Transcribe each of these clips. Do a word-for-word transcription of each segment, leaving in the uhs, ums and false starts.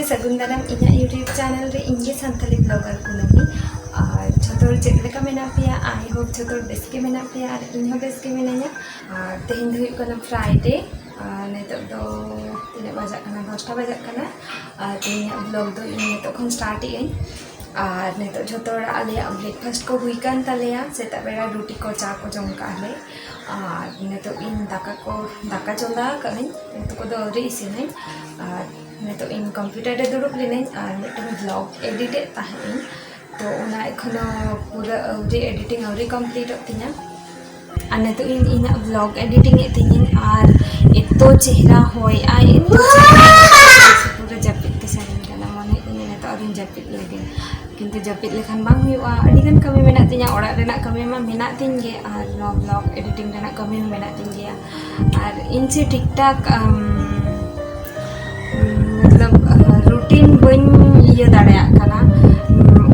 ᱥᱟᱹᱜᱩᱱ ᱫᱟᱨᱟᱢ ᱤᱧᱟᱹᱜ YouTube ᱪᱮᱱᱮᱞ ᱨᱮ᱾ ᱤᱧ ᱜᱮ ᱥᱟᱱᱛᱟᱲᱤ ᱵᱞᱚᱜᱟᱨ ᱠᱩᱱᱟᱹᱢᱤ᱾ ᱟᱨ ᱡᱷᱚᱛᱚ ᱦᱚᱲ ᱪᱮᱫ ᱞᱮᱠᱟ ᱢᱮᱱᱟᱜ ᱯᱮᱭᱟ? I hope ᱡᱷᱚᱛᱚ ᱦᱚᱲ ᱵᱮᱥ ᱜᱮ ᱢᱮᱱᱟᱜ ᱯᱮᱭᱟ ᱟᱨ ᱤᱧ ᱦᱚᱸ ᱵᱮᱥ ᱜᱮ ᱢᱤᱱᱟᱹᱧᱟ᱾ ᱟᱨ ᱛᱮᱦᱮᱧ ᱫᱚ ᱦᱩᱭᱩᱜ ᱠᱟᱱᱟ Friday᱾ ᱟᱨ ᱱᱤᱛᱚᱜ ᱫᱚ ᱛᱤᱱᱟᱹᱜ ᱵᱟᱡᱟᱜ ᱠᱟᱱᱟ? ᱫᱚᱥᱴᱟ ᱵᱟᱡᱟᱜ ᱠᱟᱱᱟ᱾ ᱟᱨ ᱛᱮᱦᱮᱧᱟᱜ ᱵᱞᱚᱜ ᱫᱚ ᱤᱧ ᱱᱤᱛᱚᱜ ᱠᱷᱚᱱ ᱥᱴᱟᱨᱴ ᱮᱫ ᱟᱹᱧ᱾ ᱟᱨ ᱱᱤᱛᱚᱜ ᱡᱷᱚᱛᱚ ᱦᱚᱲᱟᱜ ᱟᱞᱮᱭᱟᱜ ᱵᱨᱮᱠᱯᱷᱟᱥᱴ ᱠᱚ ᱦᱩᱭ ᱠᱟᱱ ᱛᱟᱞᱮᱭᱟ᱾ ᱥᱮᱛᱟᱜ ᱵᱮᱲᱟ ᱨᱩᱴᱤ ᱠᱚ, ᱪᱟ ᱠᱚ ᱡᱚᱢ ᱠᱟᱜᱼᱟ ᱞᱮ᱾ ᱟᱨ ᱱᱤᱛᱚᱜ ᱤᱧ ᱫᱟᱠᱟ ᱠᱚ, ᱫᱟᱠᱟ ᱪᱚᱸᱫᱟ ᱟᱠᱟᱫᱟᱹᱧ, ᱩᱛᱩ ᱠᱚᱫᱚ ᱟᱹᱣᱨᱤ ᱤᱥᱤᱱᱟᱹᱧ᱾ ᱟᱨ ᱱᱤᱛᱚᱜ ᱤᱧ ᱠᱚᱢᱯᱤᱭᱩᱴᱟᱨ ᱨᱮ ᱫᱩᱲᱩᱵ ᱞᱤᱱᱟᱹᱧ ᱟᱨ ᱢᱤᱫᱴᱟᱝ ᱵᱞᱚᱜ ᱮᱰᱤᱴ ᱮᱫ ᱛᱟᱦᱮᱸᱫ ᱤᱧ᱾ ᱛᱚ ᱚᱱᱟ ᱮᱠᱷᱚᱱᱳ ᱯᱩᱨᱟᱹ ᱟᱹᱣᱨᱤ, ᱮᱰᱤᱴᱤᱝ ᱟᱹᱣᱨᱤ ᱠᱚᱢᱯᱞᱤᱴᱚᱜ ᱛᱤᱧᱟ᱾ ᱟᱨ ᱱᱤᱛᱚᱜ ᱤᱧ ᱤᱧᱟᱹᱜ ᱵᱞᱚᱜ ᱮᱰᱤᱴᱤᱝ ᱮᱫ ᱛᱤᱧᱟᱹᱧ ᱟᱨ ᱮᱛᱚ ᱪᱮᱦᱨᱟ ᱦᱚᱭ ᱟᱭ, ᱮᱛᱚ ᱪᱮᱦᱨᱟ ᱦᱚᱭ ᱟᱭ, ᱯᱩᱨᱟᱹ ᱡᱟᱹᱯᱤᱫ ᱜᱮ ᱥᱟᱱᱟᱧ ᱠᱟᱱᱟ᱾ ᱢᱚᱱᱮ ᱦᱩᱭᱩᱜ ᱠᱟᱱᱟ ᱱᱤᱛᱚᱜ ᱟᱨᱦᱚᱸᱧ ᱡᱟᱹᱯᱤᱫ ᱞᱮᱜᱮ, ᱠᱤᱱᱛᱩ ᱡᱟᱹᱯᱤᱫ ᱞᱮᱠᱷᱟᱱ ᱵᱟᱝ ᱦᱩᱭᱩᱜᱼᱟ᱾ ᱟᱹᱰᱤᱜᱟᱱ ᱠᱟᱹᱢᱤ ᱢᱮᱱᱟᱜ ᱛᱤᱧᱟᱹ, ᱚᱲᱟᱜ ᱨᱮᱱᱟᱜ ᱠᱟᱹᱢᱤ ᱢᱟ ᱢᱮᱱᱟᱜ ᱛᱤᱧ ᱜᱮ, ᱟᱨ ᱱᱚᱣᱟ ᱵᱞᱚᱜ ᱮᱰᱤᱴᱤᱝ ᱨᱮᱱᱟᱜ ᱠᱟᱹᱢᱤ ᱦᱚᱸ ᱢᱮᱱᱟᱜ ᱛᱤᱧ ᱜᱮᱭᱟ᱾ ᱟᱨ ᱤᱧ ᱥᱮ ᱴᱷᱤᱠ ᱴᱷᱟᱠ, ᱟᱢ, ᱢᱚᱛᱞᱚᱵ, ᱨᱩᱴᱤᱱ ᱵᱟᱹᱧ ᱤᱭᱟᱹ ᱫᱟᱲᱮᱭᱟᱜ ᱠᱟᱱᱟ᱾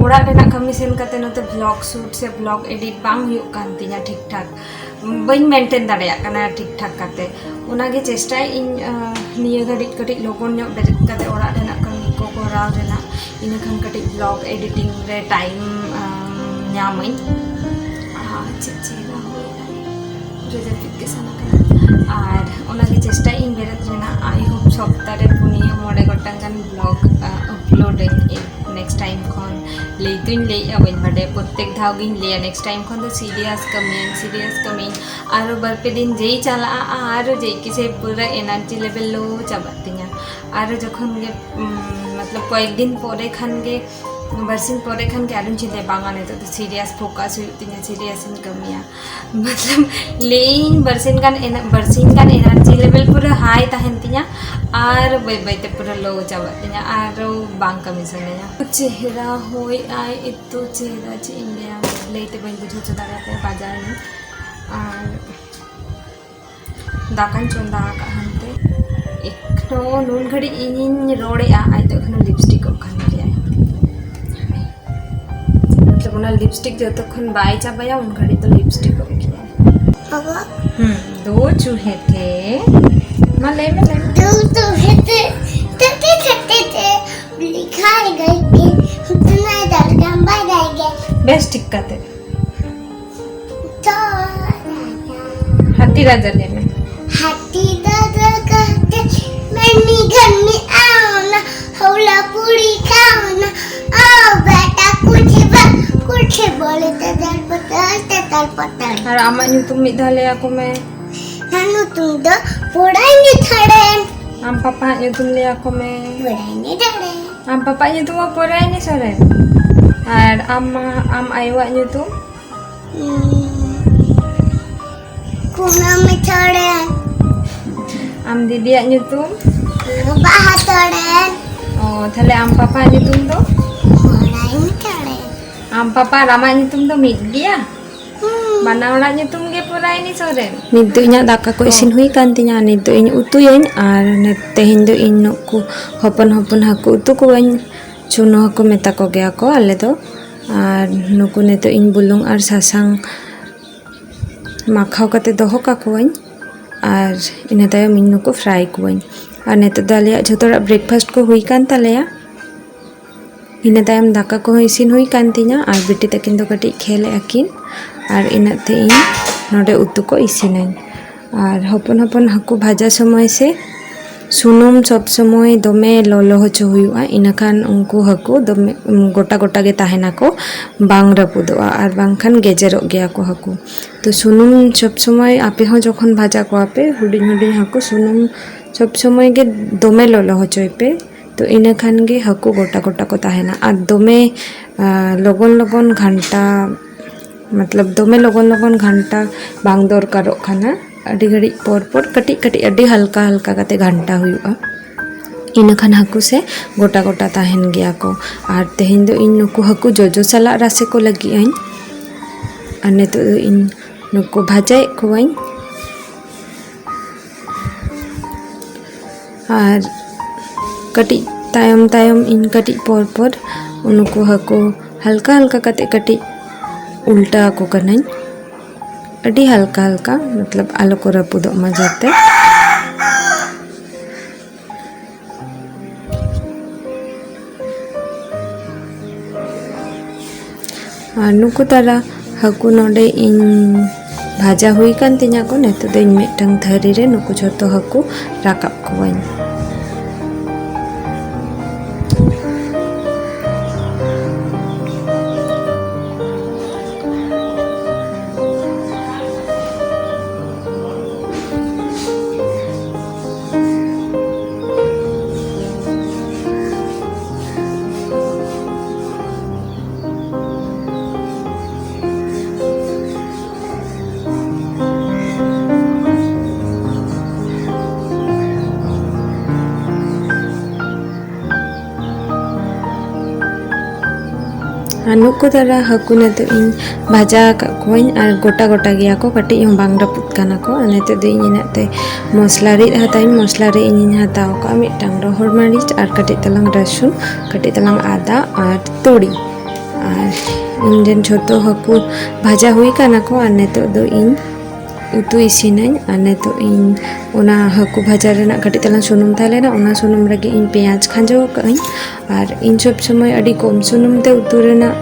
ᱚᱲᱟᱜ ᱨᱮᱱᱟᱜ ᱠᱟᱹᱢᱤ ᱥᱮᱱ ᱠᱟᱛᱮ ᱱᱚᱛᱮ ᱵᱞᱚᱜ ᱥᱩᱴ ᱥᱮ ᱵᱞᱚᱜ ᱮᱰᱤᱴ ᱵᱟᱝ ᱦᱩᱭᱩᱜ ᱠᱟᱱ ᱛᱤᱧᱟ ᱴᱷᱤᱠ ᱴᱷᱟᱠ᱾ ᱵᱟᱹᱧ ᱢᱮᱱᱴᱮᱱ ᱫᱟᱲᱮᱭᱟᱜ ᱠᱟᱱᱟ ᱴᱷᱤᱠ ᱴᱷᱟᱠ ᱠᱟᱛᱮ᱾ ᱚᱱᱟᱜᱮ ᱪᱮᱥᱴᱟᱭᱮᱫ ᱤᱧ, ᱟᱸ, ᱱᱤᱭᱟᱹ ᱜᱷᱟᱹᱲᱤᱡ ᱠᱟᱹᱴᱤᱡ ᱞᱚᱜᱚᱱ ᱧᱚᱜ ᱵᱮᱨᱮᱫ ᱠᱟᱛᱮ ᱚᱲᱟᱜ ᱨᱮᱱᱟᱜ ᱠᱟᱹᱢᱤ ᱠᱚ ᱠᱚᱨᱟᱣ ᱨᱮᱱᱟᱜ, ᱤᱱᱟᱹᱠᱷᱟᱱ ᱠᱟᱹᱴᱤᱡ ᱵᱞᱚᱜ ᱮᱰᱤᱴᱤᱝ ᱨᱮ ᱴᱟᱭᱤᱢ, ᱟᱸ, ᱧᱟᱢᱟᱹᱧ᱾ ᱟᱨ ᱪᱮᱫ ᱪᱮᱦᱨᱟ ᱦᱩᱭᱱᱟ, ᱯᱩᱨᱟᱹ ᱡᱟᱹᱯᱤᱫ ᱜᱮ ᱥᱟᱱᱟ ᱠᱟᱱᱟ᱾ ᱟᱨ ᱚᱱᱟᱜᱮ ᱪᱮᱥᱴᱟᱭᱮᱫ ᱤᱧ ᱵᱮᱨᱮᱫ ᱨᱮᱱᱟᱜ᱾ I hope ᱥᱚᱯᱛᱟ ᱨᱮ ᱯᱩᱱᱭᱟᱹ ᱢᱚᱬᱮ ᱜᱚᱴᱟᱝ ᱜᱟᱱ ᱵᱞᱚᱜ, ᱟᱸ, ᱟᱯᱞᱳᱰ ᱟᱹᱧ ᱱᱮᱠᱥᱴ ᱴᱟᱭᱤᱢ ᱠᱷᱚᱱ᱾ ᱞᱟᱹᱭ ᱛᱚᱧ ᱞᱟᱹᱭᱮᱫᱼᱟ, ᱵᱟᱹᱧ ᱵᱟᱰᱟᱭᱟ, ᱯᱨᱚᱛᱛᱮᱠ ᱫᱷᱟᱣ ᱜᱤᱧ ᱞᱟᱹᱭᱟ ᱱᱮᱠᱥᱴ ᱴᱟᱭᱤᱢ ᱠᱷᱚᱱ ᱫᱚ ᱥᱤᱨᱤᱭᱟᱥ ᱠᱟᱹᱢᱤᱭᱟᱹᱧ, ᱥᱤᱨᱤᱭᱟᱥ ᱠᱟᱹᱢᱤᱭᱟᱹᱧ᱾ ᱟᱨᱚ ᱵᱟᱨ ᱯᱮ ᱫᱤᱱ ᱡᱮᱭ ᱪᱟᱞᱟᱜᱼᱟ, ᱟᱨᱚ ᱡᱮᱭ ᱠᱤᱥᱮ ᱯᱩᱨᱟᱹ ᱮᱱᱟᱨᱡᱤ ᱞᱮᱵᱮᱞ ᱞᱳ ᱪᱟᱵᱟᱜ ᱛᱤᱧᱟ᱾ ᱟᱨᱚ ᱡᱚᱠᱷᱚᱱ ᱜᱮ, ᱩᱢ, ᱢᱚᱛᱞᱚᱵ ᱠᱚᱭᱮᱠ ᱫᱤᱱ ᱯᱚᱨᱮ ᱠᱷᱟᱱ ᱜᱮ, ᱵᱟᱨᱥᱤᱧ ᱯᱚᱨᱮ ᱠᱷᱟᱱ ᱜᱮ ᱟᱨᱚᱧ ᱪᱤᱱᱛᱟᱹᱭᱟ, ᱵᱟᱝᱟ ᱱᱤᱛᱚᱜ ᱫᱚ ᱥᱤᱨᱤᱭᱟᱥ ᱯᱷᱳᱠᱟᱥ ᱦᱩᱭᱩᱜ ᱛᱤᱧᱟ, ᱥᱤᱨᱤᱭᱟᱥ ᱤᱧ ᱠᱟᱹᱢᱤᱭᱟ᱾ ᱢᱚᱛᱞᱚᱵ ᱞᱟᱹᱭᱟᱹᱧ ᱵᱟᱨᱥᱤᱧ ᱜᱟᱱ ᱮᱱ-, ᱵᱟᱨᱥᱤᱧ ᱜᱟᱱ ᱮᱱᱟᱨᱡᱤ ᱞᱮᱵᱮᱞ ᱯᱩᱨᱟᱹ ᱦᱟᱭ ᱛᱟᱦᱮᱱ ᱛᱤᱧᱟ, ᱟᱨ ᱵᱟᱹᱭ ᱵᱟᱹᱭ ᱛᱮ ᱯᱩᱨᱟᱹ ᱞᱳ ᱪᱟᱵᱟᱜ ᱛᱤᱧᱟ, ᱟᱨᱚ ᱵᱟᱝ ᱠᱟᱹᱢᱤ ᱥᱟᱱᱟᱧᱟ᱾ ᱪᱮᱦᱨᱟ ᱦᱚᱭ ᱟᱭ, ᱮᱛᱚ ᱪᱮᱦᱨᱟ, ᱪᱮᱫ ᱤᱧ ᱞᱟᱹᱭᱟ, ᱞᱟᱹᱭ ᱛᱮ ᱵᱟᱹᱧ ᱵᱩᱡᱷᱟᱹᱣ ᱦᱚᱪᱚ ᱫᱟᱲᱮᱭᱟᱯᱮᱭᱟ᱾ ᱵᱟᱡᱟᱣ ᱮᱱᱟᱹᱧ ᱟᱨ ᱫᱟᱠᱟᱧ ᱪᱚᱸᱫᱟ ᱟᱠᱟᱫ ᱦᱟᱱᱛᱮ᱾ ᱮᱠᱷᱚᱱᱳ ᱱᱩᱱ ᱜᱷᱟᱹᱲᱤᱡ ᱤᱧᱤᱧ ᱨᱚᱲᱮᱫᱼᱟ, ᱟᱡ ᱫᱚ ᱮᱠᱷᱚᱱᱳ ᱞᱤᱯᱥᱴᱤᱠᱚᱜ ᱠᱟᱱ ᱜᱮᱭᱟᱭ᱾ ᱢᱚᱛᱞᱚᱵ ᱚᱱᱟ ᱞᱤᱯᱥᱴᱤᱠ ᱡᱚᱛᱚᱠᱷᱚᱱ ᱵᱟᱭ ᱪᱟᱵᱟᱭᱟ, ᱩᱱ ᱜᱷᱟᱹᱲᱤᱡ ᱫᱚ ᱞᱤᱯᱥᱴᱤᱠᱚᱜ ᱜᱮᱭᱟᱭ᱾ ᱵᱟᱵᱟ᱾ ᱦᱩᱸ, ᱫᱳ ᱪᱩᱦᱮ ᱛᱷᱮ᱾ ᱢᱟ ᱞᱟᱹᱭ ᱢᱮ, ᱞᱟᱹᱭ ᱢᱮ᱾ ᱫᱳ ᱪᱩᱦᱮ ᱛᱷᱮ, ᱛᱮ ᱛᱮ ᱛᱮ ᱛᱮ ᱛᱮ ᱞᱤᱠᱷᱟᱭ ᱜᱟᱭ ᱜᱮ, ᱛᱩᱱᱟᱭ ᱫᱟᱞ ᱜᱟᱢᱵᱟ ᱜᱟᱭ ᱜᱮ᱾ ᱵᱮᱥ ᱴᱷᱤᱠ ᱠᱟᱛᱮ᱾ ᱛᱚ ᱦᱟᱹᱛᱤ ᱨᱟᱡᱟ ᱞᱟᱹᱭ ᱢᱮ᱾ ᱦᱟᱹᱛᱤ ᱫᱟᱫᱟ ᱠᱟᱛᱮ ᱢᱮᱱᱤ ᱜᱟᱱᱤ ᱟᱣᱱᱟ, ᱦᱚᱞᱟ ᱯᱩᱨᱤ ᱠᱷᱟᱣᱱᱟ, ᱚ ᱵᱮᱴᱟ ᱠᱩᱪᱷᱤ ᱵᱟ ᱠᱩᱪᱷᱤ ᱵᱚᱞᱮ ᱛᱮ ᱫᱟᱞ ᱯᱚᱛᱟᱞ ᱛᱮ ᱫᱟᱞ ᱯᱚᱛᱟᱞ᱾ ᱟᱨ ᱟᱢᱟᱜ ᱧᱩᱛᱩᱢ ᱢᱤᱫ ᱫᱷᱟᱣ ᱞᱟᱹᱭ ᱟᱠᱚ ᱢᱮ᱾ ᱟᱢ ᱯᱟᱯᱟᱣᱟᱜ ᱧᱩᱛᱩᱢ ᱞᱟᱹᱭ ᱟᱠᱚ ᱢᱮ᱾ ᱯᱚᱨᱟᱭᱱᱤ ᱫᱟᱲᱮ᱾ ᱟᱢ ᱯᱟᱯᱟᱣᱟᱜ ᱧᱩᱛᱩᱢ ᱦᱚᱸ ᱯᱚᱨᱟᱭᱱᱤ ᱥᱚᱨᱮᱱ᱾ ᱟᱨ ᱟᱢ ᱢᱟ, ᱟᱢ ᱟᱭᱳᱣᱟᱜ ᱧᱩᱛᱩᱢ? ᱩᱸ, ᱠᱩᱱᱟᱹᱢᱤ ᱥᱚᱨᱮᱱ᱾ ᱟᱢ ᱫᱤᱫᱤᱭᱟᱜ ᱧᱩᱛᱩᱢ? ᱵᱟᱦᱟ ᱥᱚᱨᱮᱱ᱾ ᱚ, ᱛᱟᱦᱞᱮ ᱟᱢ ᱯᱟᱯᱟᱣᱟᱜ ᱧᱩᱛᱩᱢ ᱫᱚ? ᱯᱚᱨᱟᱭᱱᱤ ᱥᱚᱨᱮᱱ᱾ ᱟᱢ ᱯᱟᱯᱟ ᱟᱨ ᱟᱢᱟᱜ ᱧᱩᱛᱩᱢ ᱫᱚ ᱢᱤᱫ ᱜᱮᱭᱟ? ᱵᱟᱱᱟ ᱦᱚᱲᱟᱜ ᱧᱩᱛᱩᱢ ᱜᱮ ᱯᱚᱨᱟᱭᱱᱤ ᱥᱚᱨᱮᱱ᱾ ᱱᱤᱛ ᱫᱚ ᱤᱧᱟᱹᱜ ᱫᱟᱠᱟ ᱠᱚ ᱚ᱾ ᱤᱥᱤᱱ ᱦᱩᱭ ᱠᱟᱱ ᱛᱤᱧᱟ᱾ ᱱᱤᱛ ᱫᱚ ᱤᱧ ᱩᱛᱩᱭᱟᱹᱧ ᱟᱨ ᱱᱤᱛ, ᱛᱮᱦᱮᱧ ᱫᱚ ᱤᱧ ᱱᱩᱠᱩ ᱦᱚᱯᱚᱱ ᱦᱚᱯᱚᱱ ᱦᱟᱹᱠᱩ ᱩᱛᱩ ᱠᱚᱣᱟᱹᱧ᱾ ᱪᱩᱱᱩ ᱦᱟᱹᱠᱩ ᱢᱮᱛᱟ ᱠᱚ ᱜᱮᱭᱟ ᱠᱚ ᱟᱞᱮ ᱫᱚ᱾ ᱟᱨ ᱱᱩᱠᱩ ᱱᱤᱛᱚᱜ ᱤᱧ ᱵᱩᱞᱩᱝ ᱟᱨ ᱥᱟᱥᱟᱝ ᱢᱟᱠᱷᱟᱣ ᱠᱟᱛᱮ ᱫᱚᱦᱚ ᱠᱟᱠᱚᱣᱟᱹᱧ᱾ ᱟᱨ ᱤᱱᱟᱹ ᱛᱟᱭᱚᱢ ᱤᱧ ᱱᱩᱠᱩ ᱯᱷᱨᱟᱭ ᱠᱚᱣᱟᱹᱧ᱾ ᱟᱨ ᱱᱤᱛᱚᱜ ᱫᱚ ᱟᱞᱮᱭᱟᱜ ᱡᱷᱚᱛᱚ ᱦᱚᱲᱟᱜ ᱵᱨᱮᱠᱯᱷᱟᱥᱴ ᱠᱚ ᱦᱩᱭ ᱠᱟᱱ ᱛᱟᱞᱮᱭᱟ᱾ ᱤᱱᱟᱹ ᱛᱟᱭᱚᱢ ᱫᱟᱠᱟ ᱠᱚᱦᱚᱸ ᱤᱥᱤᱱ ᱦᱩᱭ ᱠᱟᱱ ᱛᱤᱧᱟ ᱟᱨ ᱵᱤᱴᱤ ᱛᱟᱹᱠᱤᱱ ᱫᱚ ᱠᱟᱹᱴᱤᱡ ᱠᱷᱮᱞᱮᱜᱼᱟ ᱠᱤᱱ᱾ ᱟᱨ ᱤᱱᱟᱹᱜ ᱛᱮ ᱤᱧ ᱱᱚᱰᱮ ᱩᱛᱩ ᱠᱚ ᱤᱥᱤᱱᱟᱹᱧ᱾ ᱟᱨ ᱦᱚᱯᱚᱱ ᱦᱚᱯᱚᱱ ᱦᱟᱹᱠᱩ ᱵᱷᱟᱡᱟ ᱥᱚᱢᱚᱭ ᱥᱮ ᱥᱩᱱᱩᱢ ᱥᱚᱵ ᱥᱚᱢᱚᱭ ᱫᱚᱢᱮ ᱞᱚᱞᱚ ᱦᱚᱪᱚ ᱦᱩᱭᱩᱜᱼᱟ, ᱤᱱᱟᱹᱠᱷᱟᱱ ᱩᱱᱠᱩ ᱦᱟᱹᱠᱩ ᱫᱚᱢᱮ ᱜᱚᱴᱟ ᱜᱚᱴᱟ ᱜᱮ ᱛᱟᱦᱮᱱᱟᱠᱚ, ᱵᱟᱝ ᱨᱟᱹᱯᱩᱫᱚᱜᱼᱟ ᱟᱨ ᱵᱟᱝᱠᱷᱟᱱ ᱜᱮᱡᱮᱨᱚᱜ ᱜᱮᱭᱟ ᱠᱚ ᱦᱟᱹᱠᱩ᱾ ᱛᱚ ᱥᱩᱱᱩᱢ ᱥᱚᱵ ᱥᱚᱢᱚᱭ ᱟᱯᱮ ᱦᱚᱸ ᱡᱚᱠᱷᱚᱱ ᱵᱷᱟᱡᱟ ᱠᱚᱣᱟ ᱯᱮ, ᱦᱩᱰᱤᱧ ᱦᱩᱰᱤᱧ ᱦᱟᱹᱠᱩ ᱥᱩᱱᱩᱢ ᱥᱚᱵ ᱥᱚᱢᱚᱭ ᱜᱮ ᱫᱚᱢᱮ ᱞᱚᱞᱚ ᱦᱚᱪᱚᱭ ᱯᱮ᱾ ᱛᱚ ᱤᱱᱟᱹ ᱠᱷᱟᱱ ᱜᱮ ᱦᱟᱹᱠᱩ ᱜᱚᱴᱟ ᱜᱚᱴᱟ ᱠᱚ ᱛᱟᱦᱮᱱᱟ᱾ ᱟᱨ ᱫᱚᱢᱮ, ᱟ, ᱞᱚᱜᱚᱱ ᱞᱚᱜᱚᱱ ᱜᱷᱟᱱᱴᱟ, ᱢᱚᱛᱞᱚᱵ ᱫᱚᱢᱮ ᱞᱚᱜᱚᱱ ᱞᱚᱜᱚᱱ ᱜᱷᱟᱱᱴᱟ ᱵᱟᱝ ᱫᱚᱨᱠᱟᱨᱚᱜ ᱠᱟᱱᱟ᱾ ᱟᱹᱰᱤ ᱜᱷᱟᱹᱲᱤᱡ ᱯᱚᱨ ᱯᱚᱨ ᱠᱟᱹᱴᱤᱡ ᱠᱟᱹᱴᱤᱡ ᱟᱹᱰᱤ ᱦᱟᱞᱠᱟ ᱦᱟᱞᱠᱟ ᱠᱟᱛᱮ ᱜᱷᱟᱱᱴᱟ ᱦᱩᱭᱩᱜᱼᱟ᱾ ᱤᱱᱟᱹ ᱠᱷᱟᱱ ᱦᱟᱹᱠᱩ ᱥᱮ ᱜᱚᱴᱟ ᱜᱚᱴᱟ ᱛᱟᱦᱮᱱ ᱜᱮᱭᱟ ᱠᱚ᱾ ᱟᱨ ᱛᱮᱦᱮᱧ ᱫᱚ ᱤᱧ ᱱᱩᱠᱩ ᱦᱟᱹᱠᱩ ᱡᱚᱡᱚ ᱥᱟᱞᱟᱜ ᱨᱟᱥᱮ ᱠᱚ ᱞᱟᱹᱜᱤᱫ ᱟᱹᱧ᱾ ᱟᱨ ᱱᱤᱛᱚᱜ ᱫᱚ ᱤᱧ ᱱᱩᱠᱩ ᱵᱷᱟᱡᱟᱭᱮᱫ ᱠᱚᱣᱟᱹᱧ᱾ ᱟᱨ ᱠᱟᱹᱴᱤᱡ ᱛᱟᱭᱚᱢ ᱛᱟᱭᱚᱢ ᱤᱧ ᱠᱟᱹᱴᱤᱡ ᱯᱚᱨ ᱯᱚᱨ ᱱᱩᱠᱩ ᱦᱟᱹᱠᱩ ᱦᱟᱞᱠᱟ ᱦᱟᱞᱠᱟ ᱠᱟᱛᱮ ᱠᱟᱹᱴᱤᱡ ᱩᱞᱴᱟᱹ ᱟᱠᱚ ᱠᱟᱹᱱᱟᱹᱧ᱾ ᱟᱹᱰᱤ ᱦᱟᱞᱠᱟ ᱦᱟᱞᱠᱟ, ᱢᱚᱛᱞᱚᱵ ᱟᱞᱚ ᱠᱚ ᱨᱟᱹᱯᱩᱫᱚᱜ ᱢᱟ ᱡᱟᱛᱮ᱾ ᱟᱨ ᱱᱩᱠᱩ ᱛᱟᱨᱟ ᱦᱟᱹᱠᱩ ᱱᱚᱰᱮ ᱤᱧ ᱵᱷᱟᱡᱟ ᱦᱩᱭ ᱠᱟᱱ ᱛᱤᱧᱟ ᱠᱚ᱾ ᱱᱤᱛᱚᱜ ᱫᱚ ᱤᱧ ᱢᱤᱫᱴᱟᱝ ᱛᱷᱟᱹᱨᱤ ᱨᱮ ᱱᱩᱠᱩ ᱡᱷᱚᱛᱚ ᱦᱟᱹᱠᱩ ᱨᱟᱠᱟᱵ ᱠᱚᱣᱟᱹᱧ᱾ ᱟᱨ ᱱᱩᱠᱩ ᱫᱟᱨᱟ ᱦᱟᱹᱠᱩ ᱱᱤᱛᱚᱜ ᱤᱧ ᱵᱷᱟᱡᱟ ᱟᱠᱟᱫ ᱠᱚᱣᱟᱹᱧ ᱟᱨ ᱜᱚᱴᱟ ᱜᱚᱴᱟ ᱜᱮᱭᱟ ᱠᱚ, ᱠᱟᱹᱴᱤᱡ ᱦᱚᱸ ᱵᱟᱝ ᱨᱟᱹᱯᱩᱫ ᱠᱟᱱᱟ ᱠᱚ᱾ ᱟᱨ ᱱᱤᱛᱚᱜ ᱫᱚ ᱤᱧ ᱤᱱᱟᱹᱜ ᱛᱮ ᱢᱚᱥᱞᱟ ᱨᱤᱫ ᱦᱟᱛᱟᱣᱤᱧ᱾ ᱢᱚᱥᱞᱟ ᱨᱮ ᱤᱧᱤᱧ ᱦᱟᱛᱟᱣ ᱠᱟᱜᱼᱟ ᱢᱤᱫᱴᱟᱝ ᱨᱚᱦᱚᱲ ᱢᱟᱹᱨᱤᱪ ᱟᱨ ᱠᱟᱹᱴᱤᱡ ᱛᱟᱞᱟᱝ ᱨᱟᱹᱥᱩᱱ, ᱠᱟᱹᱴᱤᱡ ᱛᱟᱞᱟᱝ ᱟᱫᱟ ᱟᱨ ᱛᱩᱲᱤ᱾ ᱟᱨ ᱤᱧ ᱨᱮᱱ ᱡᱷᱚᱛᱚ ᱦᱟᱹᱠᱩ ᱵᱷᱟᱡᱟ ᱦᱩᱭ ᱠᱟᱱᱟ ᱠᱚ ᱟᱨ ᱱᱤᱛᱚᱜ ᱫᱚ ᱤᱧ ᱩᱛᱩ ᱤᱥᱤᱱᱟᱹᱧ᱾ ᱟᱨ ᱱᱤᱛᱚᱜ ᱤᱧ ᱚᱱᱟ ᱦᱟᱹᱠᱩ ᱵᱷᱟᱡᱟ ᱨᱮᱱᱟᱜ ᱠᱟᱹᱴᱤᱡ ᱛᱟᱞᱟᱝ ᱥᱩᱱᱩᱢ ᱛᱟᱦᱮᱸ ᱞᱮᱱᱟ, ᱚᱱᱟ ᱥᱩᱱᱩᱢ ᱨᱮᱜᱮ ᱤᱧ ᱯᱮᱸᱭᱟᱡᱽ ᱠᱷᱟᱸᱡᱚ ᱟᱠᱟᱫᱟᱹᱧ᱾ ᱟᱨ ᱤᱧ ᱥᱚᱵ ᱥᱚᱢᱚᱭ ᱟᱹᱰᱤ ᱠᱚᱢ ᱥᱩᱱᱩᱢ ᱛᱮ ᱩᱛᱩ ᱨᱮᱱᱟᱜ,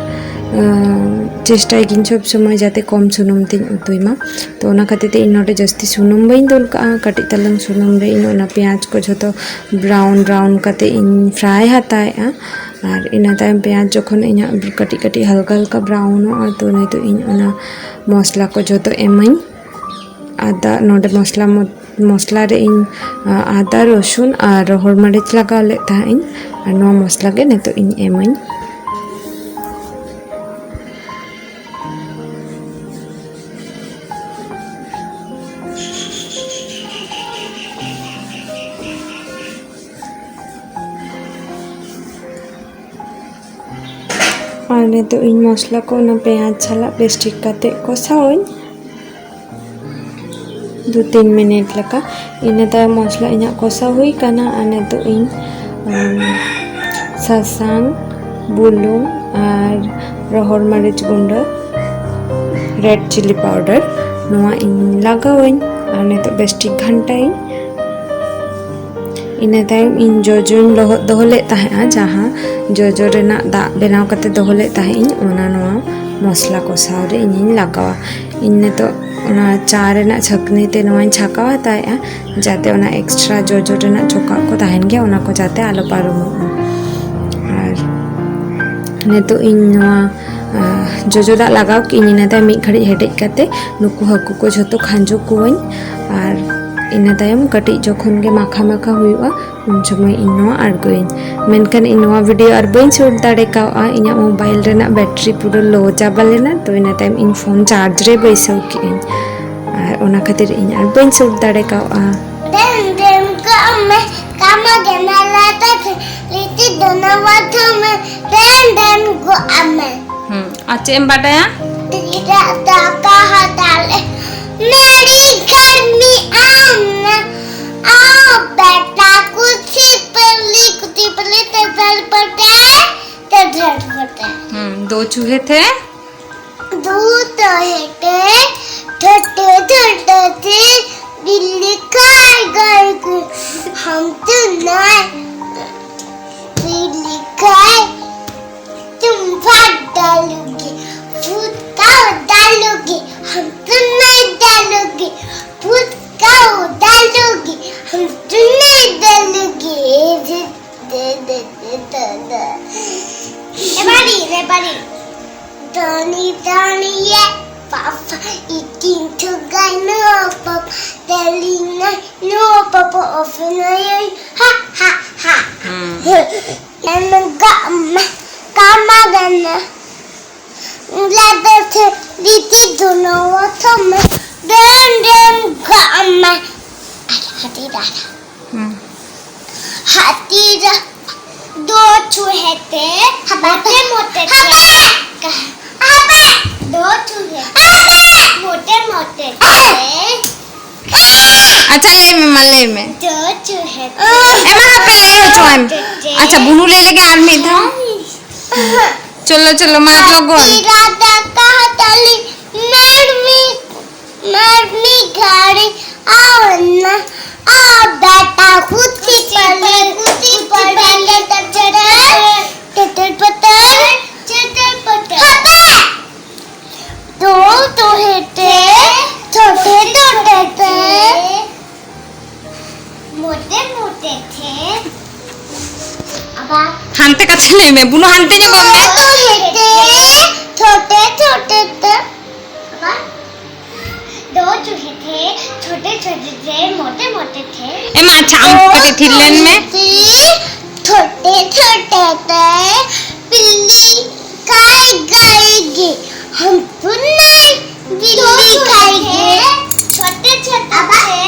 ᱟᱸ, ᱪᱮᱥᱴᱟᱭ ᱜᱤᱧ ᱥᱚᱵ ᱥᱚᱢᱚᱭ ᱡᱟᱛᱮ ᱠᱚᱢ ᱥᱩᱱᱩᱢ ᱛᱤᱧ ᱩᱛᱩᱭ ᱢᱟ᱾ ᱛᱚ ᱚᱱᱟ ᱠᱷᱟᱹᱛᱤᱨ ᱛᱮ ᱤᱧ ᱱᱚᱰᱮ ᱡᱟᱹᱥᱛᱤ ᱥᱩᱱᱩᱢ ᱵᱟᱹᱧ ᱫᱩᱞ ᱠᱟᱜᱼᱟ, ᱠᱟᱹᱴᱤᱡ ᱛᱟᱞᱟᱝ ᱥᱩᱱᱩᱢ ᱨᱮ ᱤᱧ ᱚᱱᱟ ᱯᱮᱸᱭᱟᱡᱽ ᱠᱚ ᱡᱷᱚᱛᱚ brown brown ᱠᱟᱛᱮ ᱤᱧ fry ᱦᱟᱛᱟᱣᱮᱜᱼᱟ᱾ ᱟᱨ ᱤᱱᱟᱹ ᱛᱟᱭᱚᱢ ᱯᱮᱸᱭᱟᱡᱽ ᱡᱚᱠᱷᱚᱱ ᱤᱧᱟᱹᱜ ᱠᱟᱹᱴᱤᱡ ᱠᱟᱹᱴᱤᱡ ᱦᱟᱞᱠᱟ ᱦᱟᱞᱠᱟ brownᱚᱜᱼᱟ, ᱛᱚ ᱱᱤᱛᱚᱜ ᱤᱧ ᱚᱱᱟ ᱢᱚᱥᱞᱟ ᱠᱚ ᱡᱷᱚᱛᱚ ᱮᱢᱟᱹᱧ᱾ ᱟᱫᱟ, ᱱᱚᱰᱮ ᱢᱚᱥᱞᱟ ᱢᱚ-, ᱢᱚᱥᱞᱟ ᱨᱮ ᱤᱧ, ᱟ, ᱟᱫᱟ, ᱨᱚᱥᱩᱱ ᱟᱨ ᱨᱚᱦᱚᱲ ᱢᱟᱹᱨᱤᱪ ᱞᱟᱜᱟᱣ ᱞᱮᱫ ᱛᱟᱦᱮᱸᱫ ᱤᱧ᱾ ᱟᱨ ᱱᱚᱣᱟ ᱢᱚᱥᱞᱟ ᱜᱮ ᱱᱤᱛᱚᱜ ᱤᱧ ᱮᱢᱟᱹᱧ᱾ ᱟᱨ ᱱᱤᱛᱚᱜ ᱤᱧ ᱢᱚᱥᱞᱟ ᱠᱚ ᱚᱱᱟ ᱯᱮᱸᱭᱟᱡᱽ ᱥᱟᱞᱟᱜ ᱵᱮᱥ ᱴᱷᱤᱠ ᱠᱟᱛᱮ ᱠᱚᱥᱟᱣᱟᱹᱧ᱾ ᱫᱩ ᱛᱤᱱ ᱢᱤᱱᱤᱴ ᱞᱮᱠᱟ᱾ ᱤᱱᱟᱹ ᱛᱟᱭᱚᱢ ᱢᱚᱥᱞᱟ ᱤᱧᱟᱹᱜ ᱠᱚᱥᱟᱣ ᱦᱩᱭ ᱠᱟᱱᱟ᱾ ᱟᱨ ᱱᱤᱛᱚᱜ ᱤᱧ, ᱟᱢ, ᱥᱟᱥᱟᱝ, ᱵᱩᱞᱩᱝ ᱟᱨ ᱨᱚᱦᱚᱲ ᱢᱟᱹᱨᱤᱪ ᱜᱩᱸᱰᱟᱹ, red chilli powder, ᱱᱚᱣᱟ ᱤᱧ ᱞᱟᱜᱟᱣᱟᱹᱧ᱾ ᱟᱨ ᱱᱤᱛᱚᱜ ᱵᱮᱥ ᱴᱷᱤᱠ ᱜᱷᱟᱱᱴᱟᱭᱟᱹᱧ᱾ ᱤᱱᱟᱹ ᱛᱟᱭᱚᱢ ᱤᱧ ᱡᱚᱡᱚᱧ ᱞᱚᱦᱚᱫ ᱫᱚᱦᱚ ᱞᱮᱫ ᱛᱟᱦᱮᱸᱜᱼᱟ, ᱡᱟᱦᱟᱸ ᱡᱚᱡᱚ ᱨᱮᱱᱟᱜ ᱫᱟᱜ ᱵᱮᱱᱟᱣ ᱠᱟᱛᱮ ᱫᱚᱦᱚ ᱞᱮᱫ ᱛᱟᱦᱮᱸᱜ ᱤᱧ, ᱚᱱᱟ ᱱᱚᱣᱟ ᱢᱚᱥᱞᱟ ᱠᱚᱥᱟᱣ ᱨᱮ ᱤᱧᱤᱧ ᱞᱟᱜᱟᱣᱟ᱾ ᱤᱧ ᱱᱤᱛᱚᱜ ᱚᱱᱟ ᱪᱟ ᱨᱮᱱᱟᱜ ᱪᱷᱟᱹᱠᱱᱤ ᱛᱮ ᱱᱚᱣᱟᱧ ᱪᱷᱟᱸᱠᱟᱣ ᱦᱟᱛᱟᱣᱮᱜᱼᱟ, ᱡᱟᱛᱮ ᱚᱱᱟ ᱮᱠᱥᱴᱨᱟ ᱡᱚᱡᱚ ᱨᱮᱱᱟᱜ ᱪᱚᱠᱟᱜ ᱠᱚ ᱛᱟᱦᱮᱱ ᱜᱮᱭᱟ, ᱚᱱᱟ ᱠᱚ ᱡᱟᱛᱮ ᱟᱞᱚ ᱯᱟᱨᱚᱢᱚᱜ ᱢᱟ᱾ ᱟᱨ ᱱᱤᱛᱚᱜ ᱤᱧ ᱱᱚᱣᱟ, ᱟᱸ, ᱡᱚᱡᱚ ᱫᱟᱜ ᱞᱟᱜᱟᱣ ᱠᱮᱜᱼᱟᱹᱧ, ᱤᱱᱟᱹ ᱛᱟᱭᱚᱢ ᱢᱤᱫ ᱜᱷᱟᱹᱲᱤᱡ ᱦᱮᱰᱮᱡ ᱠᱟᱛᱮ ᱱᱩᱠᱩ ᱦᱟᱹᱠᱩ ᱠᱚ ᱡᱷᱚᱛᱚ ᱠᱷᱟᱸᱡᱚ ᱠᱚᱣᱟᱹᱧ᱾ ᱟᱨ ᱤᱱᱟᱹ ᱛᱟᱭᱚᱢ ᱠᱟᱹᱴᱤᱡ ᱡᱚᱠᱷᱚᱱ ᱜᱮ ᱢᱟᱠᱷᱟ ᱢᱟᱠᱷᱟ ᱦᱩᱭᱩᱜᱼᱟ, ᱩᱱ ᱥᱚᱢᱚᱭ ᱤᱧ ᱱᱚᱣᱟ ᱟᱬᱜᱚᱭᱟᱹᱧ᱾ ᱢᱮᱱᱠᱷᱟᱱ ᱤᱧ ᱱᱚᱣᱟ ᱵᱷᱤᱰᱤᱭᱳ ᱟᱨ ᱵᱟᱹᱧ ᱥᱩᱴ ᱫᱟᱲᱮ ᱠᱟᱣᱜᱼᱟ, ᱤᱧᱟᱹᱜ ᱢᱳᱵᱟᱭᱤᱞ ᱨᱮᱱᱟᱜ ᱵᱮᱴᱨᱤ ᱯᱩᱨᱟᱹ ᱞᱳ ᱪᱟᱵᱟ ᱞᱮᱱᱟ, ᱛᱚ ᱤᱱᱟᱹ ᱛᱟᱭᱚᱢ ᱤᱧ ᱯᱷᱳᱱ ᱪᱟᱨᱡᱽ ᱨᱮ ᱵᱟᱹᱭᱥᱟᱹᱣ ᱠᱮᱜᱼᱟᱹᱧ, ᱟᱨ ᱚᱱᱟ ᱠᱷᱟᱹᱛᱤᱨ ᱤᱧ ᱟᱨ ᱵᱟᱹᱧ ᱥᱩᱴ ᱫᱟᱲᱮ ᱠᱟᱣᱜᱼᱟ᱾ ᱰᱮᱢ ᱰᱮᱢ ᱠᱟᱜ ᱢᱮ, ᱠᱟᱢᱟ ᱜᱮ ᱢᱮᱞᱟ ᱛᱮ ᱞᱤᱴᱤ ᱫᱚᱱᱟ ᱣᱟᱛᱷᱟ ᱢᱮ, ᱰᱮᱢ ᱰᱮᱢ ᱜᱚᱜ ᱢᱮ᱾ ᱦᱩᱸ, ᱟᱨ ᱪᱮᱫ ᱮᱢ ᱵᱟᱰᱟᱭᱟ? ᱛᱤᱨᱟ ᱫᱟᱠᱟ ᱦᱟᱛᱟᱞᱮ, ᱢᱮᱨᱤ ᱜᱷᱟᱨ ᱢᱤ ᱟᱢ ᱱᱟ, ᱟᱣ ᱵᱮᱴᱟ ᱠᱩᱪᱷᱤ ᱯᱮᱞᱤ ᱠᱩᱪᱷᱤ ᱯᱮᱞᱤ ᱛᱮ ᱫᱷᱟᱨ ᱯᱚᱴᱮ, ᱛᱮ ᱫᱷᱟᱨ ᱯᱚᱴᱮ᱾ ᱦᱩᱸ, ᱫᱳ ᱪᱩᱦᱮ ᱛᱷᱮ? दो तो हेटे, छोटे छोटे से बिल्ली खाए गए थे। हम तो ना बिल्ली खाए, तुम भाग डालोगे, भूत का डालोगे, हम तो नहीं डालोगे, भूत का डालोगे, हम तो नहीं डालोगे। दे, दे, दे, दे, दे। Everybody, everybody। Tony, Tony, yeah, Papa, eating to guy, no, Papa, telling no, no, Papa, open eye, ha, ha, ha। Hmm. And got my, got my gun। Let the little don't know what to me। Then, then got my, I did that। हम्म। हाथी र-, दो चूहे थे, मोटे मोटे थे। दो चूहे मोटे मोटे थे। ᱟᱪᱪᱷᱟ, ᱞᱟᱹᱭ ᱢᱮ, ᱢᱟ ᱞᱟᱹᱭ ᱢᱮ᱾ ᱫᱚ ᱪᱩᱦᱮ ᱮ, ᱢᱟ ᱦᱟᱯᱮ, ᱞᱟᱹᱭ ᱦᱚᱪᱚᱣᱟᱭ ᱢᱮ᱾ ᱟᱪᱪᱷᱟ, ᱵᱩᱱᱩ ᱞᱟᱹᱭ ᱞᱮᱜᱮ ᱟᱨ ᱢᱤᱫ ᱫᱷᱟᱣ᱾ ᱪᱚᱞᱚ, ᱪᱚᱞᱚ, ᱢᱟ ᱞᱚᱜᱚᱱ᱾ ᱛᱤᱨᱟ ᱫᱟᱠᱟ ᱛᱟᱞᱤ ᱢᱮᱨᱢᱤ, ᱢᱮᱨᱢᱤ ᱜᱟᱲᱤ ᱟᱣᱱᱟ, ᱟ ᱵᱮᱴᱟ ᱠᱩᱪᱤ ᱯᱟᱞᱮ, ᱠᱩᱪᱤ ᱯᱟᱞᱮ, ᱴᱮᱴᱮᱨ ᱯᱮᱴᱮᱨ, ᱴᱮᱴᱮᱨ ᱯᱮᱴᱮᱨ, ᱴᱮᱴᱮᱨ ᱯᱮᱴᱮᱨ᱾ ᱦᱟᱯᱮ! ᱟᱪᱪᱷᱟ, ᱞᱟᱹᱭ ᱢᱮ, ᱵᱩᱱᱩ, ᱦᱟᱱᱛᱮ ᱧᱚᱜᱚᱜ ᱢᱮ᱾ दो चूहे थे, छोटे छोटे थे, दो चूहे थे, छोटे छोटे थे, मोटे मोटे थे। ᱮᱢᱟ, ᱟᱪᱪᱷᱟ, ᱟᱢ ᱫो ᱠᱟᱹᱴᱤᱡ ᱛᱷᱤᱨ ᱞᱮᱱ ᱢᱮ। चूहे थे, छोटे छोटे थे, बिल्ली खाई गई। हम तो नहीं, बिल्ली खाई गई। छोटे छोटे थे।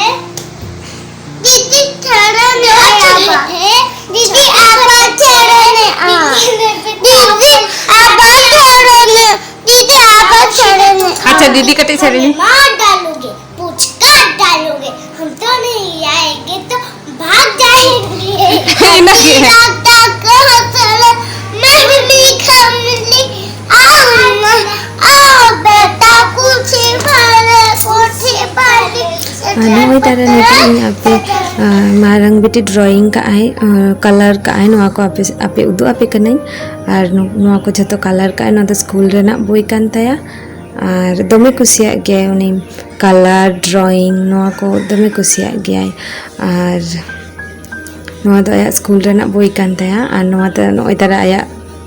दीदी, छोड़ो ना। दो चूहे थे। दीदी, आप छोड़ो ना। दीदी, आप छोड़ो ना। दीदी, आप छोड़ो ना। ᱟᱪᱪᱷᱟ, ᱫᱤᱫᱤ ᱠᱟᱹᱴᱤᱡ ᱥᱮᱨᱮᱧ। मार डालोगे, पूछ काट डालोगे। हम तो नहीं आएंगे तो भाग जाएंगे। ᱤᱱᱟᱹ ᱜᱮ। दादा को छोड़ो, मैं भी नहीं खाऊंगी। आओ ना, आओ बेटा, कुछ ही बाले, कुछ ही बाले। ᱟᱨ ᱱᱚᱜᱼᱚᱭ ᱛᱟᱨᱟ ᱱᱤᱛᱚᱜ ᱤᱧ ᱟᱯᱮ, ᱟᱨ, ᱢᱟᱨᱟᱝ ᱵᱤᱴᱤ drawing ᱠᱟᱜᱼᱟᱭ, ᱟᱨ, colour ᱠᱟᱜᱼᱟᱭ, ᱱᱚᱣᱟ ᱠᱚ ᱟᱯᱮ, ᱟᱯᱮ ᱩᱫᱩᱜ ᱟᱯᱮ ᱠᱟᱹᱱᱟᱹᱧ᱾ ᱟᱨ ᱱᱚ-, ᱱᱚᱣᱟ ᱠᱚ ᱡᱷᱚᱛᱚ colour ᱠᱟᱜᱼᱟᱭ, ᱱᱚᱣᱟ ᱫᱚ ᱥᱠᱩᱞ ᱨᱮᱱᱟᱜ ᱵᱳᱭ ᱠᱟᱱ ᱛᱟᱭᱟ᱾ ᱟᱨ ᱫᱚᱢᱮ ᱠᱩᱥᱤᱭᱟᱜ ᱜᱮᱭᱟᱭ ᱩᱱᱤ colour, drawing, ᱱᱚᱣᱟ ᱠᱚ ᱫᱚᱢᱮ ᱠᱩᱥᱤᱭᱟᱜ ᱜᱮᱭᱟᱭ᱾ ᱟᱨ ᱱᱚᱣᱟ ᱫᱚ ᱟᱭᱟᱜ ᱥᱠᱩᱞ ᱨᱮᱱᱟᱜ ᱵᱳᱭ ᱠᱟᱱ ᱛᱟᱭᱟ᱾ ᱟᱨ ᱱᱚᱣᱟ ᱫᱚ ᱱᱚᱜᱼᱚᱭ ᱛᱟᱨᱟ ᱟᱭᱟᱜ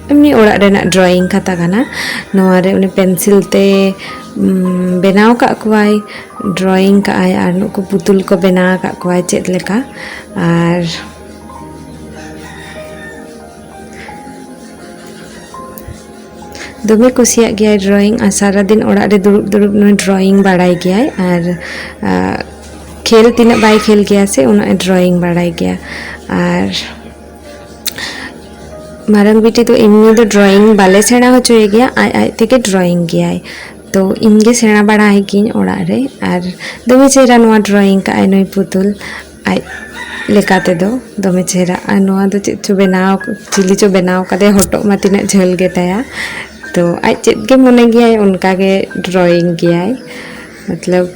ᱮᱢᱱᱤ ᱚᱲᱟᱜ ᱨᱮᱱᱟᱜ drawing ᱠᱷᱟᱛᱟ ᱠᱟᱱᱟ᱾ ᱱᱚᱣᱟ ᱨᱮ ᱩᱱᱤ pencil ᱛᱮ, ᱩᱢ, ᱵᱮᱱᱟᱣ ᱠᱟᱜ ᱠᱚᱣᱟᱭ, drawing ᱠᱟᱜᱼᱟᱭ, ᱟᱨ ᱱᱩᱠᱩ ᱯᱩᱛᱩᱞ ᱠᱚ ᱵᱮᱱᱟᱣ ᱟᱠᱟᱫ ᱠᱚᱣᱟᱭ ᱪᱮᱫ ᱞᱮᱠᱟ᱾ ᱟᱨ ᱫᱚᱢᱮ ᱠᱩᱥᱤᱭᱟᱜ ᱜᱮᱭᱟᱭ drawing, ᱟᱨ ᱥᱟᱨᱟᱫᱤᱱ ᱚᱲᱟᱜ ᱨᱮ ᱫᱩᱲᱩᱵ ᱫᱩᱲᱩᱵ ᱱᱩᱭ drawing ᱵᱟᱲᱟᱭ ᱜᱮᱭᱟᱭ᱾ ᱟᱨ, ᱟ, ᱠᱷᱮᱞ ᱛᱤᱱᱟᱹᱜ ᱵᱟᱭ ᱠᱷᱮᱞ ᱜᱮᱭᱟ ᱥᱮ, ᱩᱱᱟᱹᱜ ᱮ drawing ᱵᱟᱲᱟᱭ ᱜᱮᱭᱟ᱾ ᱟᱨ ᱢᱟᱨᱟᱝ ᱵᱤᱴᱤ ᱫᱚ ᱮᱢᱱᱤ ᱫᱚ drawing ᱵᱟᱞᱮ ᱥᱮᱬᱟ ᱦᱚᱪᱚᱭᱮ ᱜᱮᱭᱟ, ᱟᱡ ᱟᱡ ᱛᱮᱜᱮ drawing ᱜᱮᱭᱟᱭ᱾ ᱛᱚ ᱤᱧ ᱜᱮ ᱥᱮᱬᱟ ᱵᱟᱲᱟ ᱟᱭ ᱜᱤᱭᱟᱹᱧ ᱚᱲᱟᱜ ᱨᱮ᱾ ᱟᱨ ᱫᱚᱢᱮ ᱪᱮᱦᱨᱟ ᱱᱚᱣᱟ drawing ᱠᱟᱜᱼᱟᱭ ᱱᱩᱭ ᱯᱩᱛᱩᱞ, ᱟᱡ ᱞᱮᱠᱟ ᱛᱮᱫᱚ ᱫᱚᱢᱮ ᱪᱮᱦᱨᱟ᱾ ᱟᱨ ᱱᱚᱣᱟ ᱫᱚ ᱪᱮᱫ ᱪᱚ ᱵᱮᱱᱟᱣ, ᱪᱤᱞᱤ ᱪᱚ ᱵᱮᱱᱟᱣ ᱠᱟᱫᱮ, ᱦᱚᱴᱚᱜ ᱢᱟ ᱛᱤᱱᱟᱹᱜ ᱡᱷᱟᱹᱞ ᱜᱮ ᱛᱟᱭᱟ᱾ ᱛᱚ ᱟᱡ ᱪᱮᱫ ᱜᱮ ᱢᱚᱱᱮ ᱜᱮᱭᱟᱭ, ᱚᱱᱠᱟ ᱜᱮ drawing ᱜᱮᱭᱟᱭ᱾ ᱢᱚᱛᱞᱚᱵ,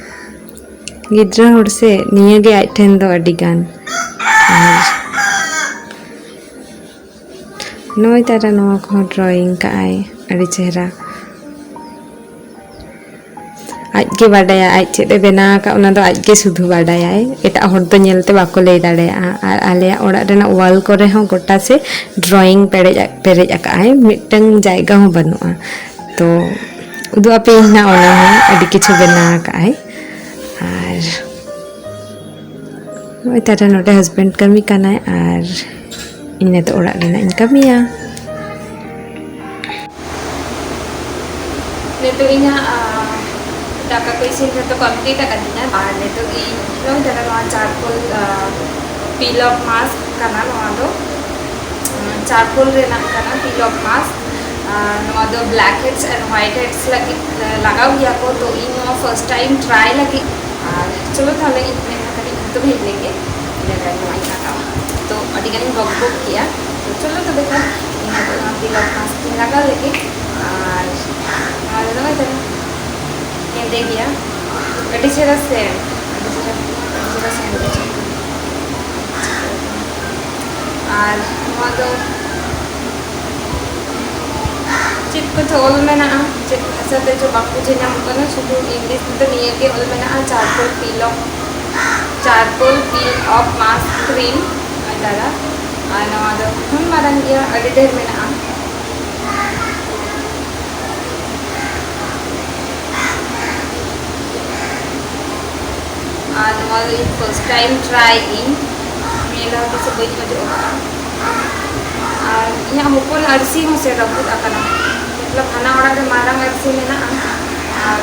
ᱜᱤᱫᱽᱨᱟᱹ ᱦᱚᱲ ᱥᱮ, ᱱᱤᱭᱟᱹ ᱜᱮ ᱟᱡ ᱴᱷᱮᱱ ᱫᱚ ᱟᱹᱰᱤ ᱜᱟᱱ᱾ ᱟᱨ ᱱᱚᱜᱼᱚᱭ ᱛᱟᱨᱟ ᱱᱚᱣᱟ ᱠᱚᱦᱚᱸ drawing ᱠᱟᱜᱼᱟᱭ, ᱟᱹᱰᱤ ᱪᱮᱦᱨᱟ᱾ ᱟᱡ ᱜᱮ ᱵᱟᱰᱟᱭᱟ, ᱟᱡ ᱪᱮᱫ ᱮ ᱵᱮᱱᱟᱣ ᱟᱠᱟᱫ ᱚᱱᱟ ᱫᱚ ᱟᱡ ᱜᱮ ᱥᱩᱫᱷᱩ ᱵᱟᱰᱟᱭᱟᱭ, ᱮᱴᱟᱜ ᱦᱚᱲ ᱫᱚ ᱧᱮᱞᱛᱮ ᱵᱟᱠᱚ ᱞᱟᱹᱭ ᱫᱟᱲᱮᱭᱟᱜᱼᱟ᱾ ᱟᱨ ᱟᱞᱮᱭᱟᱜ ᱚᱲᱟᱜ ᱨᱮᱱᱟᱜ ᱣᱟᱞ ᱠᱚᱨᱮ ᱦᱚᱸ ᱜᱚᱴᱟ ᱥᱮ ᱰᱨᱚᱭᱤᱝ ᱯᱮᱨᱮᱡ ᱯᱮᱨᱮᱡ ᱟᱠᱟᱫᱼᱟᱭ, ᱢᱤᱫᱴᱟᱝ ᱡᱟᱭᱜᱟ ᱦᱚᱸ ᱵᱟᱹᱱᱩᱜᱼᱟ᱾ ᱛᱚ ᱩᱫᱩᱜ ᱟᱯᱮᱭᱟᱹᱧ ᱱᱟᱜ, ᱚᱱᱟ ᱦᱚᱸ ᱟᱹᱰᱤ ᱠᱤᱪᱷᱩ ᱵᱮᱱᱟᱣ ᱟᱠᱟᱫᱼᱟᱭ᱾ ᱟᱨ ᱱᱚᱜᱼᱚᱭ ᱛᱟᱨᱟ ᱱᱚᱰᱮ ᱦᱟᱥᱵᱮᱱᱰ ᱠᱟᱹᱢᱤ ᱠᱟᱱᱟᱭ ᱟᱨ ᱤᱧ ᱱᱤᱛᱚᱜ ᱚᱲᱟᱜ ᱨᱮᱱᱟᱜ ᱤᱧ ᱠᱟᱹᱢᱤᱭᱟ᱾ ᱱᱤᱛᱚᱜ ᱤᱧᱟᱹᱜ, ᱟ, ᱫᱟᱠᱟ ᱠᱚ ᱤᱥᱤᱱ ᱡᱷᱚᱛᱚ ᱠᱚᱢᱯᱞᱤᱴ ᱟᱠᱟᱫᱤᱧᱟ᱾ ᱟᱨ ᱱᱤᱛᱚᱜ ᱤᱧ ᱱᱚᱜᱼᱚᱭ ᱛᱟᱦᱞᱮ ᱱᱚᱣᱟ ᱪᱟᱨᱠᱳᱞ, ᱟ, ᱯᱤᱞ ᱚᱯᱷ ᱢᱟᱥᱠ ᱠᱟᱱᱟ ᱱᱚᱣᱟ ᱫᱚ᱾ ᱩᱸ, ᱪᱟᱨᱠᱳᱞ ᱨᱮᱱᱟᱜ ᱠᱟᱱᱟ ᱯᱤᱞ ᱚᱯᱷ ᱢᱟᱥᱠ᱾ ᱟᱨ ᱱᱚᱣᱟ ᱫᱚ ᱵᱞᱮᱠ ᱦᱮᱰᱥ ᱟᱨ ᱦᱣᱟᱭᱤᱴ ᱦᱮᱰᱥ ᱞᱟᱹᱜᱤᱫ, ᱟ, ᱞᱟᱜᱟᱣ ᱜᱮᱭᱟ ᱠᱚ᱾ ᱛᱚ ᱤᱧ ᱱᱚᱣᱟ ᱯᱷᱟᱨᱥᱴ ᱴᱟᱭᱤᱢ ᱴᱨᱟᱭ ᱞᱟᱹᱜᱤᱫ᱾ ᱟᱨ ᱪᱚᱞᱚ ᱛᱟᱦᱞᱮ ᱤᱧ ᱢᱮᱱᱟ ᱠᱟᱹᱴᱤᱡ ᱧᱩᱛᱩᱢ ᱦᱮᱡ ᱞᱮᱱᱜᱮ, ᱤᱱᱟᱹ ᱛᱟᱭᱚᱢ ᱱᱚᱣᱟᱧ ᱞᱟᱜᱟᱣᱟ᱾ ᱛᱚ ᱟᱹᱰᱤ ᱜᱟᱱᱤᱧ ᱵᱚᱠ ᱵᱚᱠ ᱠᱮᱜᱼᱟ᱾ ᱛᱚ ᱪᱚᱞᱚ ᱛᱚᱵᱮ ᱠᱷᱟᱱ ᱤᱧ ᱱᱤᱛᱚᱜ ᱱᱚᱣᱟ ᱯᱤᱞ ᱚᱯᱷ ᱢᱟᱥᱠ ᱤᱧ ᱞᱟᱜᱟᱣ ᱞᱮᱜᱮ᱾ ᱟᱨ ᱱᱚᱣᱟ ᱫᱚ ᱱᱚᱜᱼᱚᱭ ᱛᱟᱦᱞᱮ ᱦᱮᱸᱫᱮ ᱜᱮᱭᱟ᱾ ᱟᱹᱰᱤ ᱪᱮᱦᱨᱟ ᱥᱮᱱᱴ, ᱟᱹᱰᱤ ᱪᱮᱦᱨᱟ, ᱟᱹᱰᱤ ᱪᱮᱦᱨᱟ ᱥᱮᱱᱴ ᱵᱩᱡᱷᱟᱹᱜ ᱠᱟᱱᱟ᱾ ᱟᱨ ᱱᱚᱣᱟ ᱫᱚ ᱪᱮᱫ ᱠᱚᱪᱚ ᱚᱞ ᱢᱮᱱᱟᱜᱼᱟ, ᱪᱮᱫ ᱵᱷᱟᱥᱟ ᱛᱮᱪᱚ ᱵᱟᱝ ᱵᱩᱡᱷᱟᱹᱣ ᱧᱟᱢᱚᱜ ᱠᱟᱱᱟ, ᱥᱩᱫᱷᱩ ᱤᱝᱞᱤᱥ ᱛᱮᱫᱚ ᱱᱤᱭᱟᱹ ᱜᱮ ᱚᱞ ᱢᱮᱱᱟᱜᱼᱟ, charcoal peel off, charcoal peel off mask cream ᱚᱱᱠᱟᱭ ᱫᱟᱫᱟ᱾ ᱟᱨ ᱱᱚᱣᱟ ᱫᱚ ᱦᱩᱱ ᱢᱟᱨᱟᱝ ᱜᱮᱭᱟ, ᱟᱹᱰᱤ ᱰᱷᱮᱨ ᱢᱮᱱᱟᱜᱼᱟ᱾ ᱟᱨ ᱱᱚᱣᱟ ᱫᱚ ᱤᱧ ᱯᱷᱟᱨᱥᱴ ᱴᱟᱭᱤᱢ ᱴᱨᱟᱭ ᱤᱧ, ᱱᱤᱭᱟᱹ ᱞᱟᱦᱟ ᱛᱤᱥ ᱦᱚᱸ ᱵᱟᱹᱧ ᱚᱡᱚᱜ ᱟᱠᱟᱫᱼᱟ᱾ ᱟᱨ ᱤᱧᱟᱹᱜ ᱦᱚᱯᱚᱱ ᱟᱹᱨᱥᱤ ᱦᱚᱸ ᱥᱮ ᱨᱟᱹᱯᱩᱫ ᱟᱠᱟᱱᱟ, ᱢᱚᱛᱞᱚᱵ ᱦᱟᱱᱟ ᱚᱲᱟᱜ ᱨᱮ ᱢᱟᱨᱟᱝ ᱟᱹᱨᱥᱤ ᱢᱮᱱᱟᱜᱼᱟ ᱟᱨ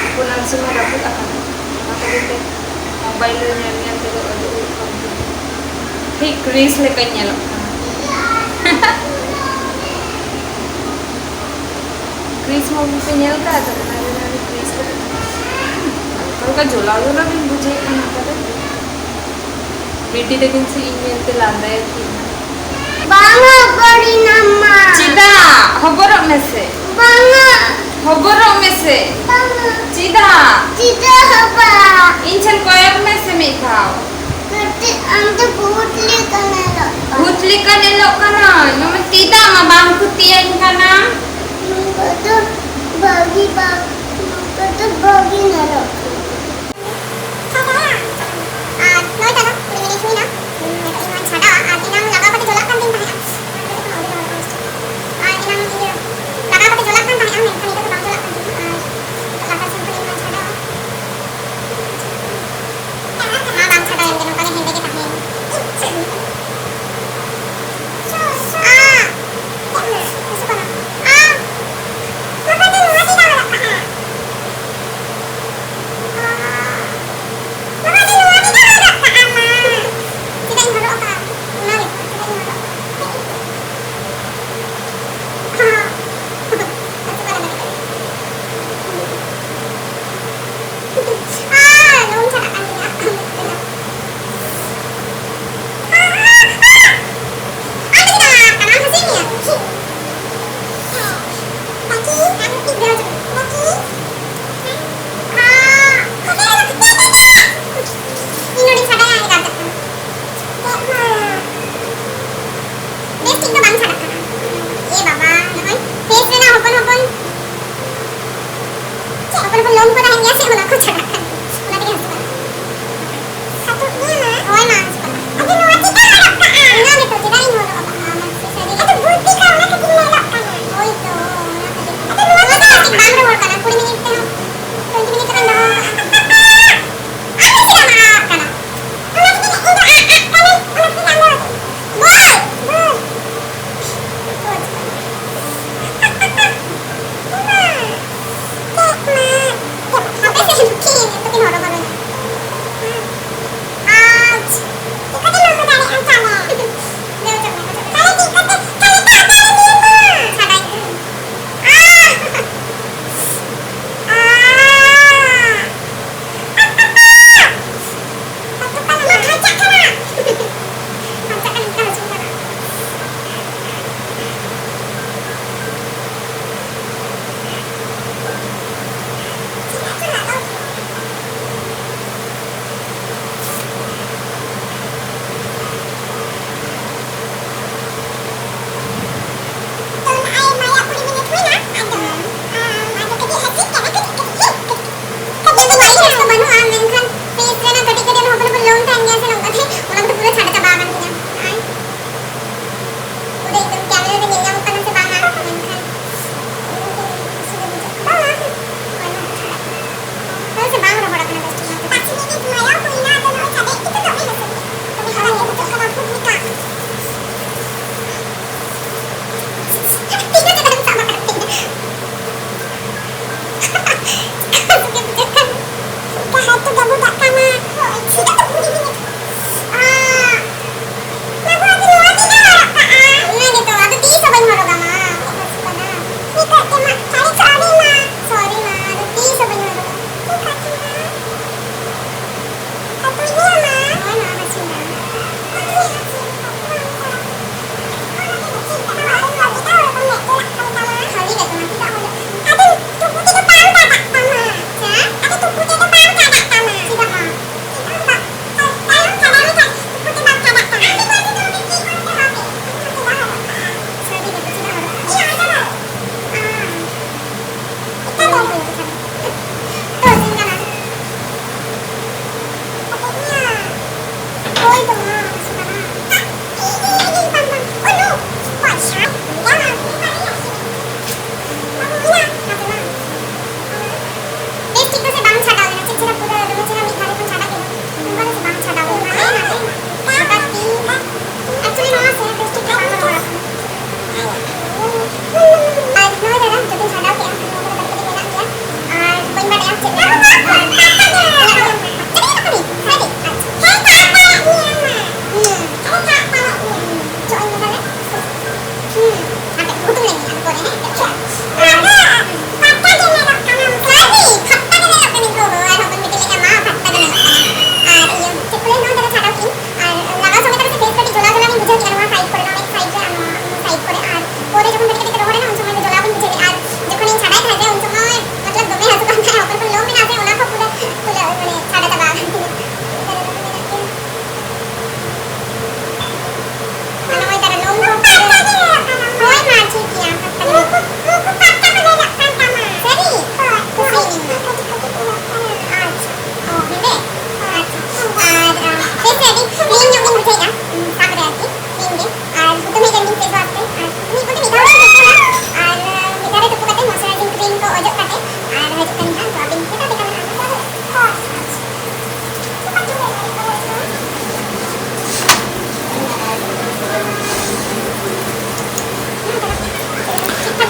ᱦᱚᱯᱚᱱ ᱟᱹᱨᱥᱤ ᱦᱚᱸ ᱨᱟᱹᱯᱩᱫ ᱟᱠᱟᱱᱟ᱾ ᱚᱱᱟ ᱠᱷᱟᱹᱛᱤᱨ ᱛᱮ ᱢᱳᱵᱟᱭᱤᱞ ᱨᱮ ᱧᱮᱞ ᱧᱮᱞ ᱛᱮᱜᱮ ᱚᱡᱚᱜ ᱦᱩᱭᱩᱜ ᱠᱟᱱ ᱛᱤᱧᱟ᱾ ᱴᱷᱤᱠ ᱠᱨᱤᱥ ᱞᱮᱠᱟᱧ ᱧᱮᱞᱚᱜ ᱠᱟᱱᱟ᱾ ᱠᱨᱤᱥ ᱢᱩᱵᱷᱤ ᱯᱮ ᱧᱮᱞ ᱠᱟᱜᱼᱟ ᱛᱚ? ᱚᱱᱟ ᱨᱮ ᱡᱟᱦᱟᱸ ᱠᱨᱤᱥ ᱞᱮᱠᱟ ᱦᱟᱞᱠᱟ ᱦᱟᱞᱠᱟ ᱡᱚᱞᱟ ᱡᱚᱞᱟ ᱜᱤᱧ ᱵᱩᱡᱷᱟᱹᱣᱮᱫ ᱠᱟᱱᱟ ᱚᱠᱟ ᱨᱮ᱾ ᱵᱤᱴᱤ ᱛᱟᱹᱠᱤᱱ ᱥᱮ ᱤᱧ ᱧᱮᱞᱛᱮ ᱞᱟᱸᱫᱟᱭᱟᱠᱤᱱ᱾ ᱵᱟᱝᱟ ᱵᱟᱹᱲᱤᱡ ᱱᱟᱢᱟ᱾ ᱪᱮᱫᱟᱜ? ᱦᱚᱵᱚᱨᱚᱜ ᱢᱮᱥᱮ᱾ ᱵᱟᱝᱟ᱾ ᱦᱚᱵᱚᱨᱚᱜ ᱢᱮᱥᱮ᱾ ᱵᱟᱝᱟ᱾ ᱪᱮᱫᱟᱜ? ᱪᱮᱫᱟᱜ ᱦᱚᱸ ᱵᱟᱝ᱾ ᱤᱧ ᱴᱷᱮᱱ ᱠᱚᱭᱚᱜ ᱢᱮᱥᱮ ᱢᱤᱫ ᱫᱷᱟᱣ᱾ ᱠᱟᱹᱴᱤᱡ ᱟᱢ ᱫᱚ ᱵᱷᱩᱛ ᱞᱮᱠᱟ ᱧᱮᱞᱚᱜ ᱠᱟᱱᱟ᱾ ᱵᱷᱩᱛ ᱞᱮᱠᱟ ᱧᱮᱞᱚᱜ ᱠᱟᱱᱟ? ᱱᱚᱣᱟ ᱛᱤ ᱫᱚ ᱟᱢᱟᱜ ᱵᱟᱝ ᱠᱷᱚᱛᱤᱭᱟᱹᱧ ᱠᱟᱱᱟ᱾ ᱱᱚᱝᱠᱟ ᱫᱚ ᱵᱷᱟᱹᱜᱤ ᱵᱟᱝ, ᱱᱚᱝᱠᱟ ᱫᱚ ᱵᱷᱟᱹᱜᱤ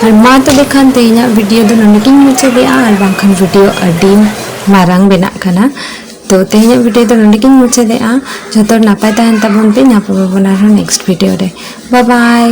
ᱟᱨ ᱢᱟ ᱛᱚᱵᱮ ᱠᱷᱟᱱ ᱛᱮᱦᱮᱧᱟᱜ ᱵᱷᱤᱰᱤᱭᱳ ᱫᱚ ᱱᱚᱰᱮ ᱜᱤᱧ ᱢᱩᱪᱟᱹᱫᱮᱜᱼᱟ, ᱟᱨ ᱵᱟᱝᱠᱷᱟᱱ ᱵᱷᱤᱰᱤᱭᱳ ᱟᱹᱰᱤ ᱢᱟᱨᱟᱝ ᱵᱮᱱᱟᱜ ᱠᱟᱱᱟ᱾ ᱛᱚ ᱛᱮᱦᱮᱧᱟᱜ ᱵᱷᱤᱰᱤᱭᱳ ᱫᱚ ᱱᱚᱰᱮ ᱜᱤᱧ ᱢᱩᱪᱟᱹᱫᱮᱜᱼᱟ᱾ ᱡᱚᱛᱚ ᱦᱚᱲ ᱱᱟᱯᱟᱭ ᱛᱟᱦᱮᱱ ᱛᱟᱵᱚᱱ ᱯᱮ, ᱧᱟᱯᱟᱢ ᱟᱵᱚᱱ ᱟᱨᱦᱚᱸ ᱱᱮᱠᱥᱴ ᱵᱷᱤᱰᱤᱭᱳ ᱨᱮ᱾ ᱵᱟᱭ ᱵᱟᱭ᱾